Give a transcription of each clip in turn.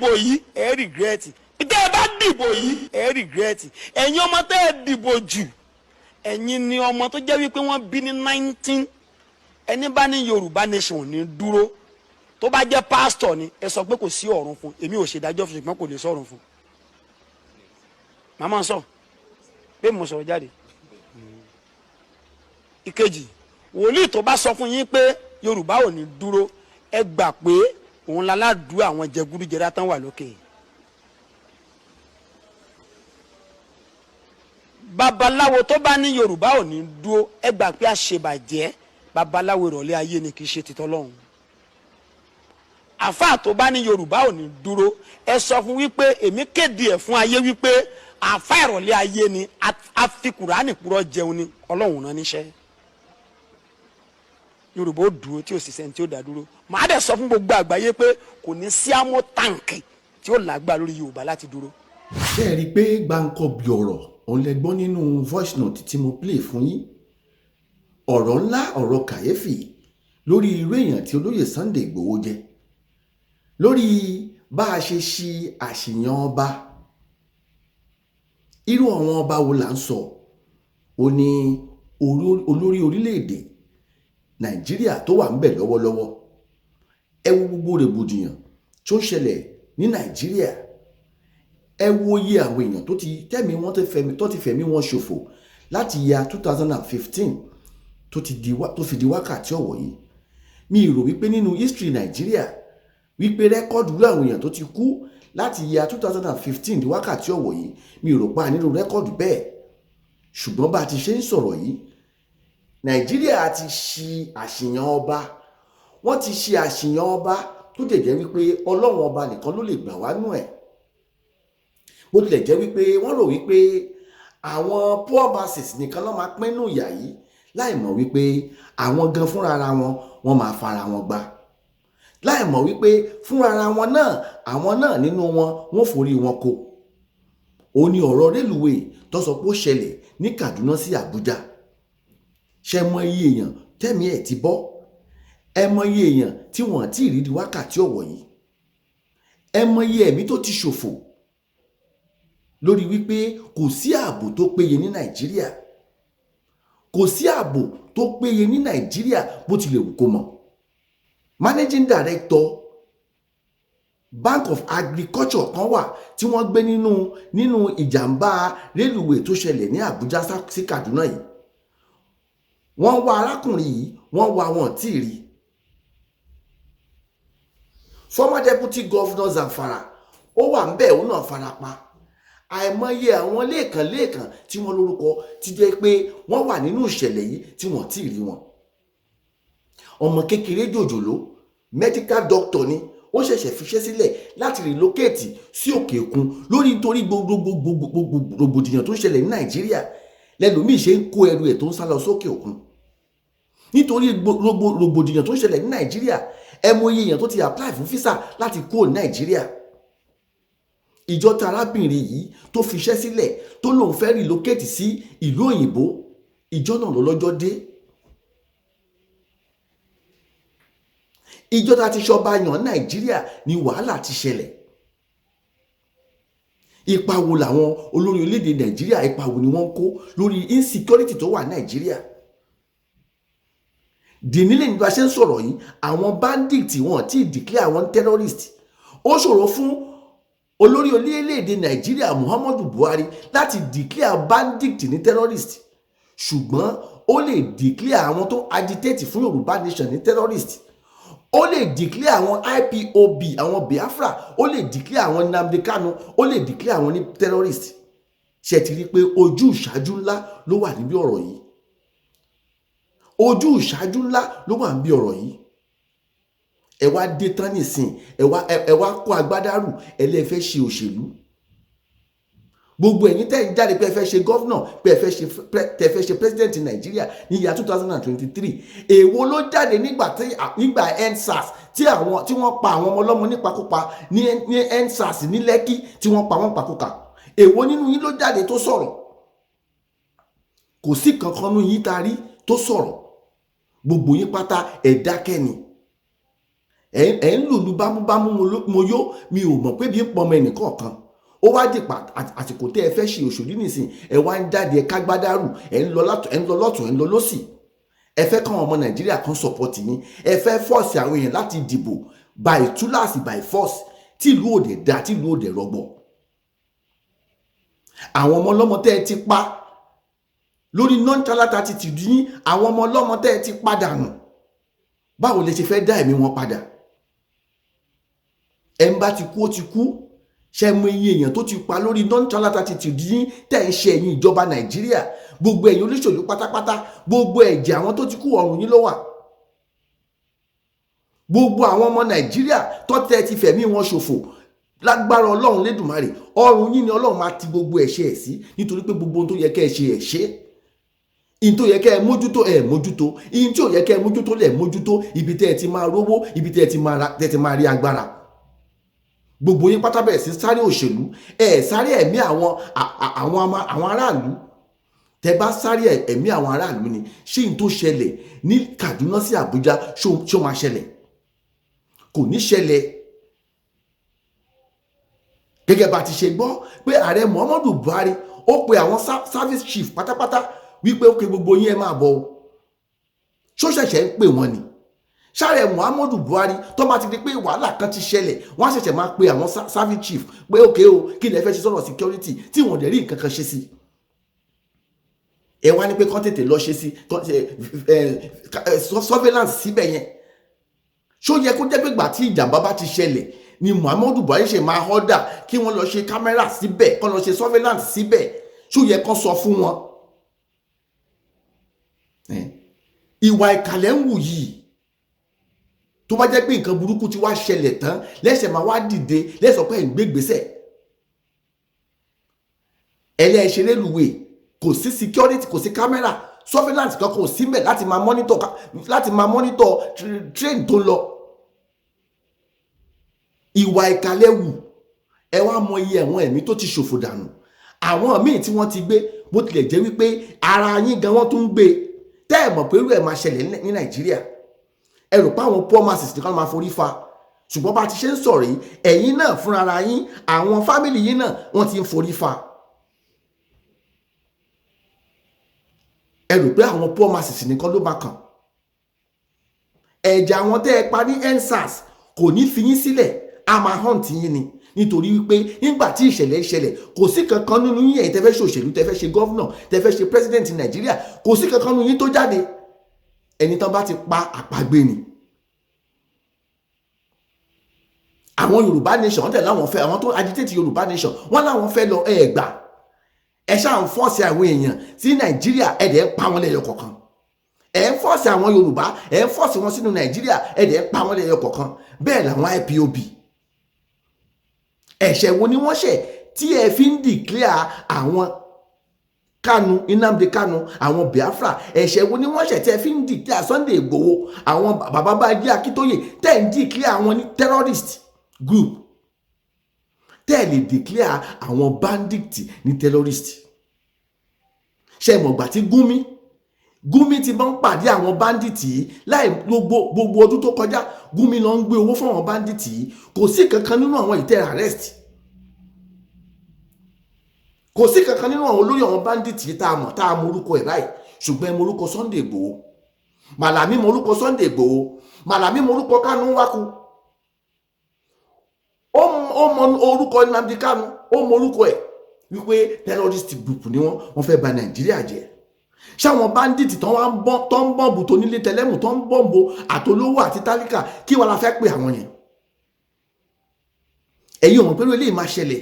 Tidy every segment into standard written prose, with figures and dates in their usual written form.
dìbò yìí, ẹ regret. Tẹ́ ẹ bá dìbò yìí, ẹ regret. Ẹ̀yin ọmọ tẹ́ ẹ dìbò jù, ẹ̀yin ni ọmọ tó jẹ́ wípé wọ́n bí ní 19. Ẹni bá ní Yorùbá nation ò ní dúró, tó bá jẹ́ pásítọ̀ ni, ẹ sọ pé kò sí ọ̀run fún. Èmi ò ṣèdájọ́ fún, ṣùgbọ́n kò lè sọ̀run fún. Màmá sọ pé mo sọ̀rọ̀ jáde. Ìkejì, wòlíì tó bá sọ fún yín pé Yorùbá ò ní dúró, ẹ gbà pé òun láládùú àwọn jẹgúdújẹrá tán wà lókè. Babaláwo tó bá ní Yorùbá ò ní dúró, ẹ gbà pé àṣebàjẹ́ babaláwo ìrọ̀lẹ́ ayé ni, kì í ṣe titọ́ lọ́hùn. Àfáà tó bá ní Yorùbá ò ní dúró, ẹ sọ fún wípé èmi kéde ẹ̀ fún ayé wípé àfáà ìrọ̀lẹ́ ayé ni, a fi Kùránì purọ́ jẹun ni, Ọlọ́run rán níṣẹ́. Yorùbá ó dúró tí ò sì sẹ́ni tí ó dá dúró. Màá dẹ̀ sọ fún gbogbo àgbáyé pé kò ní sí àmọ́ táǹkì tí ó lágbá lórí Yorùbá láti dúró. Ṣé ẹ rí i pé gbáǹkọ́bì ọ̀rọ̀ òun lẹ gbọ́ nínú voice note tí mo play fún yín? Ọ̀rọ̀ ńlá, ọ̀rọ̀ kàyéfì lórí irú èèyàn tí olóyè Sunday Ìgbòho jẹ́, lórí bá a ṣe ṣi àṣìyàn ọba. Irú àwọn ọba wo là ń sọ? Ó ní olórí orílẹ̀-èdè Nàìjíríà tó wà ń bẹ̀ lọ́wọ́lọ́wọ́. Ẹ wo gbogbo rògbòdìyàn tó ń ṣẹlẹ̀ ní Nàìjíríà. Ẹ wo iye àwọn èèyàn tó ti tẹ́mi wọ́n tó ti fẹ̀mí wọn ṣòfò láti ya 2015 tó fi di wákàtí ọ̀wọ̀ yìí. Mi rò wípé nínú history Nàìjíríà wípé record rú àwọn èèyàn tó ti kú láti ya 2015 di wákàtí ọ̀wọ̀ yìí, mi rò pa nínú record bẹ́ẹ̀. Ṣùgbọ́n bá a ti ṣe ń sọ̀rọ̀ yìí, Nàìjíríà ti ṣi àṣìyàn ọba. Wọ́n ti ṣe àṣìyàn ọba tó dẹ̀ jẹ́ wípé Ọlọ́run ọba nìkan ló lè gbà wá nú ẹ̀. Bó tilẹ̀ jẹ́ wípé wọ́n rò wípé àwọn poor masses nìkan ló máa pín nù ìyà yìí, láì mọ̀ wípé àwọn gan fúnra ara wọn, wọ́n máa fara wọn gbá, láì mọ̀ wípé fúnra ara wọn náà, àwọn náà nínú wọn, wọ́n forí wọn kó. Ó ní ọ̀rọ̀ rélùwéè tó sọ pé ó ṣẹlẹ̀ ní Kaduna sí Àbújá. Ṣe mọ iye èèyàn tẹ́mi ẹ̀ ti bọ́? Ẹ mọ iye èèyàn tí wọ́n ti rí di wákàtí ọ̀wọ̀ yìí? Ẹ mọ iye ẹ̀mí tó ti ṣòfò lórí wípé kò sí ààbò tó péye ní Nàìjíríà? Kò sí ààbò tó péye ní Nàìjíríà bó tilẹ̀ wù kó mọ̀. Managing director Bank of Agriculture kan wà tí wọ́n gbé nínú ìjàmbá rélùwé tó ṣẹlẹ̀ ní Àbújá sí Kaduna yìí. Wọ́n wá arákùnrin yìí, wọ́n wá wọn tí ì rí. Former deputy governor Zamfara, ó wà ń bẹ̀, òun náà farapa. Àìmọye àwọn lẹ́ẹ̀kan lẹ́ẹ̀kan tí wọ́n lórúkọ ti jẹ́ pé wọ́n wà nínú ìṣẹ̀lẹ̀ yìí tí wọ́n tí ì rí wọn. Ọmọ kékeré jòjòló, medical doctor ni, ó ṣẹ̀ṣẹ̀ fiṣẹ́ sílẹ̀ láti relocate sí òkè òkun lórí nítorí gbogbo rògbòdìyàn tó ń ṣẹlẹ̀ ní Nàìjíríà. Lẹ́lòmíì ṣe ń kó ẹrù ẹ̀ tó ń sá lọ sókè òkun nítorí gbogbo rògbòdìyàn tó ń ṣẹlẹ̀ ní Nàìjíríà. Ẹ mọ iye èèyàn tó ti apply fún visa láti kúrò ní Nàìjíríà. Ìjọ tí arábìnrin yìí tó fiṣẹ́ sílẹ̀ tó lóun fẹ́ relocate sí ìlú òyìnbó, ìjọ náà ló lọ́jọ́ dé. Ìjọ tá a ti ṣọba yàn Nàìjíríà ni wàhálà ti ṣẹlẹ̀. Ipa wo làwọn olórí orílẹ̀-èdè Nàìjíríà, ipa wo ni wọ́n ń kó lórí insecurity tó wà Nàìjíríà dìnílẹ̀ nípa ṣe ń sọ̀rọ̀ yìí? Àwọn bandit, wọn tí declare àwọn terrorist. Ó ṣòro fún olórí orílẹ̀-èdè Nàìjíríà Muhammadu Buhari láti declare bandit ní terrorist, ṣùgbọ́n ó lè declare àwọn tó agitate fún Yorùbá nation ní terrorist. Ó lè declare àwọn IPOB, àwọn Biafra, ó lè declare àwọn Nnamdi Kanu, ó lè declare àwọn ní terrorist. Ṣe ti rí i pé ojú ìṣáájú ńlá ló wà níbi ọ̀rọ̀ yìí? Ojú ìṣáájú ńlá ló wà níbi ọ̀rọ̀ yìí. Ẹ wá dé tán nìsín, ẹ wá kó agbádárù, ẹ lè fẹ́ ṣe òṣèlú. Gbogbo ẹ̀yin tẹ́ ń jáde pé ẹ fẹ́ ṣe governor, pé ẹ fẹ́ ṣe president Nàìjíríà ní ìyá 2023, èwo ló jáde nígbà EndSARS tí àwọn tí wọ́n pa àwọn ọmọ ọlọ́mọ nípakúpa ní EndSARS ní Lẹ́kí, tí wọ́n pa wọ́n pakúpa? Èwo nínú yín ló jáde tó sọ̀rọ̀? Kò sí kankan nínú yín tá a rí tó sọ̀rọ̀. Gbogbo yín pátá, ẹ dákẹ́ ni. Ẹ̀ ń lùlù bámúbámú mo yó, mi ò mọ̀ pé bí ń pọmọ ẹnìkọ̀ọ̀kan. Ó wá dìpà àsìkò tẹ́ ẹ fẹ́ ṣe òṣèlú nìsín, ẹ wá ń jáde, ẹ kágbádárù, ẹ ń lọ lọ́tún, ẹ ń lọ lọ́sì. Ẹ fẹ́ káwọn ọmọ Nàìjíríà kan support yín. Ẹ fẹ́ force àwọn èèyàn láti dìbò by túláàsì, by force, tí ìlú òde dá, tí ìlú òde rọgbọ. Àwọn ọmọ ọlọ́mọ tẹ́ ẹ ti pa lórí nonchalant attitude yín, àwọn ọmọ ọlọ́mọ tẹ́ ẹ ti padà nù, báwo lẹ ṣe fẹ́ dá ẹ̀mí wọn padà? Ẹ̀ ń bá ti kú, ó ti kú. Ṣe mọ iye èèyàn tó ti pa lórí nonchalant attitude yín tẹ́ ń ṣe, ẹ̀yin ìjọba Nàìjíríà, gbogbo ẹ̀yin olóṣèlú pátápátá? Gbogbo ẹ̀jẹ̀ àwọn tó ti kú, ọ̀run yín ló wà. Gbogbo àwọn ọmọ Nàìjíríà tó tẹ́ ti fẹ̀mí wọn ṣòfò, lágbára Ọlọ́run Lédùmarè, ọrùn yín ni Ọlọ́run máa ti gbogbo ẹ̀ṣẹ̀ ẹ̀ sí, nítorí pé gbogbo ohun tó yẹ kẹ́ ẹ ṣe, ẹ̀ ṣe. Ìyìn tó yẹ kẹ́ ẹ mójútó, ẹ mójútó. Ìyìn tí ò yẹ kẹ́ ẹ mójútó lẹ̀ mójútó. Ibi tẹ́ ẹ ti máa rówó, ibi tẹ́ ẹ ti máa rí agbára, gbogbo yín pátá bẹ̀rẹ̀ sí sáré òṣèlú. Ẹ sáré ẹ̀mí àwọn aráàlú. Tẹ́ bá sáré ẹ̀mí àwọn aráàlú ni, ṣé n tó ṣẹlẹ̀ ní Kaduna sí Àbújá, ṣó máa ṣẹlẹ̀? Kò ní ṣẹlẹ̀. Gẹ́gẹ́ bá ti ṣe gbọ́ pé ààrẹ Muhammadu Buhari, ó pe àwọn service chief pátápátá wípé ó pe gbogbo yín, ẹ máa bọ̀ o. Ṣó ṣẹ̀ṣẹ̀ ń pè wọ́n ni? Sáré Muhammadu Buhari, tó bá ti di pé wàhálà kan ti ṣẹlẹ̀, wọ́n á ṣẹ̀ṣẹ̀ máa pe àwọn service chief pé ókè o, kí lẹ fẹ́ ṣe sọ̀rọ̀ security, tí wọ́n dẹ̀ rí nǹkan kan ṣe sí. Ẹ wá ní pé kán tètè lọ ṣe sí surveillance síbẹ̀ yẹn. Ṣó yẹ kó jẹ́ pé gbà tí ìjàmbá bá ti ṣẹlẹ̀ ni Muhammadu Buhari ṣe máa order kí wọ́n lọ ṣe camera síbẹ̀, kán lọ ṣe surveillance síbẹ̀? Ṣó yẹ kán sọ fún wọn? Ìwà ìkàlẹ̀ ń wù yìí. Tó bá jẹ́ pé nǹkan burúkú ti wá ṣẹlẹ̀ tán lẹ́sẹ̀ máa wá dìde lẹ́sọ̀ pé ẹ̀ ń gbé gbèsè ẹlẹ́ẹ̀ṣẹ̀ rélùwé, kò sí security, kò sí camera, surveillance kankan ò sí mẹ́ láti máa monitor train tó ń lọ. Ìwà ìkàlẹ̀ wù. Ẹ wá mọ iye ẹ̀wọ̀n ẹ̀mí tó ti ṣòfò dànù, àwọn míì tí wọ́n ti gbé, bó tilẹ̀ jẹ́ wípé ara yín gan wọ́n tún ń gbé. Tẹ́ ẹ̀ mọ̀ pé irú ẹ̀ máa ṣẹlẹ̀ ní Nàìjíríà, ẹ rò pé àwọn poor masses nìkan máa forí fa. Ṣùgbọ́n bá a ti ṣe ń sọ̀rọ̀ yìí, ẹ̀yin náà fúnra yín, àwọn family yín náà, wọ́n ti ń forí fa. Ẹ rò pé àwọn poor masses nìkan ló máa kàn. Ẹ̀jẹ̀ àwọn tẹ́ ẹ pa ní EndSARS kò ní fi yín sílẹ̀, a máa hunt yín ni, nítorí wípé nígbà tí ìṣẹ̀lẹ̀ ìṣẹ̀lẹ̀, kò sí kankan nínú yín, ẹ̀yin tẹ́ fẹ́ ṣe òṣèlú, tẹ́ fẹ́ ṣe governor, tẹ́ fẹ́ ṣe president Nàìjíríà, kò sí kankan nínú yín tó jáde. Ẹni tán bá ti pa, àpagbé ni. Àwọn Yorùbá nation, wọ́n tẹ̀lé àwọn fẹ́, àwọn tó agitate Yorùbá nation, wọ́n láwọn fẹ́ lọ. Ẹ̀ gbà, ẹ ṣáà ń force àwọn èèyàn sí Nàìjíríà, ẹ̀ dẹ̀ ń pa wọ́n lẹ́yọ kọ̀ọ̀kan. Ẹ̀ ń force àwọn Yorùbá, ẹ̀ ń force wọn sínú Nàìjíríà, ẹ̀ dẹ̀ ń pa wọ́n lẹ́yọ kọ̀ọ̀kan. Bẹ́ẹ̀ làwọn IPOB, ẹ̀ṣẹ̀ wo ni wọ́n ṣẹ̀ tí ẹ fi ń declare àwọn Kanu, Nnamdi Kanu, àwọn Biafra? Ẹ̀ṣẹ̀ wo ni wọ́n ṣẹ̀ tí ẹ fi ń declare Sunday Igboho, àwọn bàbá Bánjí Akíntóyè, tẹ́ ń declare àwọn ní terrorist group, tẹ́ ẹ lè declare àwọn bandit ní terrorist? Ṣe mọ̀gbà tí Gumi ti máa ń pàdé àwọn bandit yìí láì gbogbo ọdún tó kọjá? Gumi lọ ń gbé owó fún àwọn bandit yìí. Kò sí kankan nínú àwọn ìtẹ́ arrest, kò sí kankan nínú àwọn olórí àwọn bandit yìí tá a mọ̀, tá a mọ orúkọ ẹ̀ báyìí. Ṣùgbọ́n ẹ mọ orúkọ Sunday Igboho, Màlàmí mọ orúkọ Sunday Igboho, Màlàmí mọ orúkọ Kanu Nwaku, ó mọ orúkọ Nnamdi Kanu, ó mọ orúkọ ẹ̀ wípé terrorist group ni wọ́n, wọ́n fẹ́ bà Nàìjíríà jẹ́. Ṣáwọn bandit tó ń bomb tó nílé tẹlẹ́mù, tó ń bomb àtolówó àti tálíkà, kí wọ́n la fẹ́ pè àwọn yẹn? Ẹ̀yin ò mọ̀ pé eléyìí máa ṣẹlẹ̀.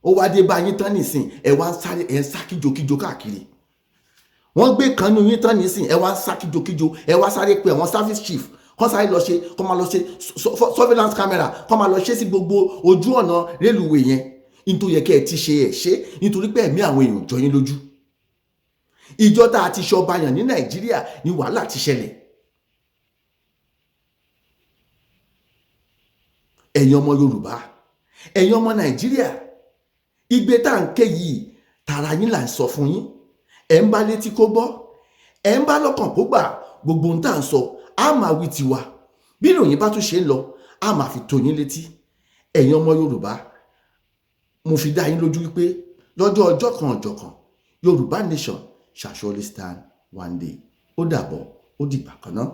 Ó wá dé bá yín tán nìsín, ẹ wá ń sáré, ẹ ń sá kíjokíjo káàkiri. Wọ́n gbé kan nínú yín tán nìsín, ẹ wá ń sá kíjokíjo, ẹ wá sáré pé àwọn service chief kọ́ sáré lọ ṣe, kọ́ máa lọ ṣe surveillance camera, kọ́ máa lọ ṣe sí gbogbo ojú ọ̀nà rélùwé yẹn. Nítorí yẹ kẹ́ ẹ ti ṣe, ẹ̀ ṣe, nítorí pé ẹ̀mí àwọn èèyàn jọ yín lójú. Ìjọ tá a ti ṣọba yàn ní Nàìjíríà ní wàhálà ti ṣẹlẹ̀. Ẹ̀yin ọmọ Yorùbá, ẹ̀yin ọmọ Nàìjíríà, igbe tá à ń ké yìí, tara yín là ń sọ fún yín. Ẹ̀ ń bá létí kó gbọ́, ẹ̀ ń bá lọ́kàn kó gbà. Gbogbo ohun tá à ń sọ, á máa wí tiwa. Bí ìròyìn bá tún ṣe ń lọ, a máa fi tó yín létí. Ẹ̀yin ọmọ Yorùbá, mo fi dá yín lójú wípé lọ́jọ́ ọjọ́ kan ọjọ́ kan, Yorùbá nation shall surely stand one day. Ó dàbọ̀, ó dìgbà kan náà.